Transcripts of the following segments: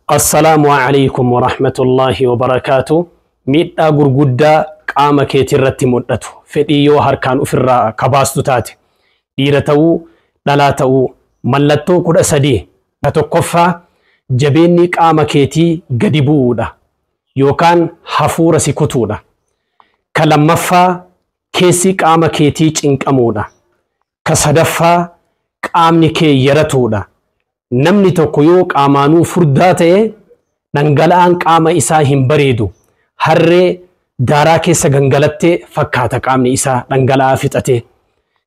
Assalaamu alaykum wa rahmatullaahi wa barakaatu. Miidhaa gurguddaa qaama keetii irratti mul'atu. Fedhii yoo harkaan ofirraa kabaastu taate. Dhiira ta'uu, dhalaa ta'uu, mallattoo 13. Ka tokkoffaa, jabeenni qaama keetii gadi bu'uudha. Yookaan hafuura si kutuudha. Ka lammaffaa, keessi qaama keetii cinqamuudha. Ka sadaffaa, qaamni kee yaratuudha. Namni tokko yoo qaamaanuu furdaa ta'e, dhangala'aan qaama isaa hin bareedu. Harree daaraa keessa gangalattee fakkaata qaamni isaa dhangala'aa fixate.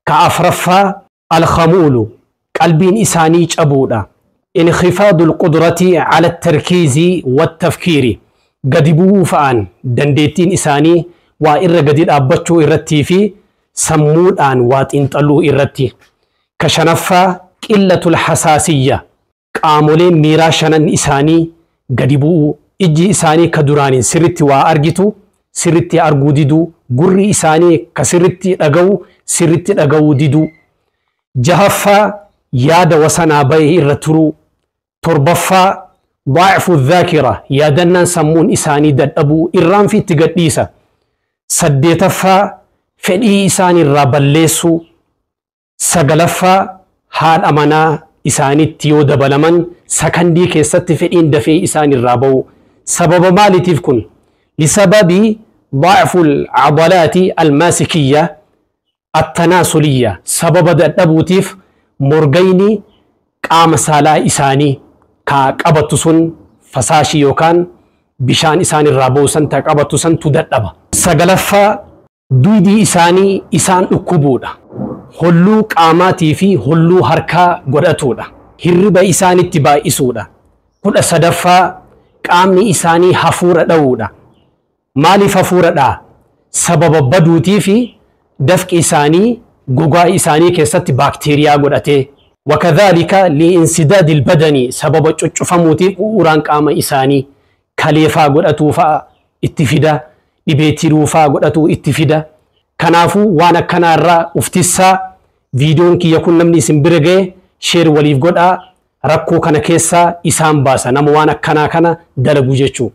Ka afraffaa, alkhamuulu, qalbiin isaanii cabuudha. Inkhifaadu alqudrati ala tarkiizii wattafkiiri, gadi bu'uu fa'aan dandeettiin isaanii waa irra gadi dhaabbachuu irrattii fi sammuudhaan waa xiinxaluu irratti. Ka shanaffaa, qillatul hasaasiyya, qaamoleen miiraa shanan isaanii gadi bu'uu, ijji isaanii ka duraaniin sirritti waa argitu sirritti arguu diduu, gurri isaanii ka sirritti dhaga'u sirritti dhaga'uu diduu. Jahaffaa, yaada wasanaa bahe irra turuu. Torbaffaa, daa'ifu dhaakira, yaadannaan sammuun isaanii dadhabuu, irraanfi itti gadhiisa. Saddeetaffaa, fedhii isaan irraa balleessuu. Sagalaffaa, haadha manaa isaanitti yoo dabalaman sakandii keessatti fedhiin dafee isaan irraa ba'u. Sababa maaliitiif kun? Lisababi da'fu al-cadalaati almaasikiyya attanaasuliya, sababa dadhabuutiif morgayni qaama saalaa isaanii ka qabattu sun, fasaashii yookaan bishaan isaan irraa ba'u san ta qabattu santu dadhaba. Sagalaffaa, duydi isaanii isaan dhukkubuudha. Holluu qaamaatii fi holluu harkaa godhatuudha. Hirriba isaanitti baay'isuudha. 13ffaa, qaamni isaanii hafuura dha'uudha. Maaliif hafuura dha'a? Sababa baduutii fi dafqi isaanii gogaa isaanii keessatti baakteeriyaa godhatee. Wakadhaalika liinsidaadi albadanii, sababa cuccufamuutiif bu'uuraan qaama isaanii kaleefaa godhatuu fa'a itti fida. Dhibee tiruufaa godhatuu itti fida. Kanaafuu waan akkanaa irraa uftissaa. Viidiyoon kiyya kun namni isin bira ga'e share waliif godhaa, rakkoo kana keessaa isaan baasa, nama waan akkanaa kana dalagu jechuu.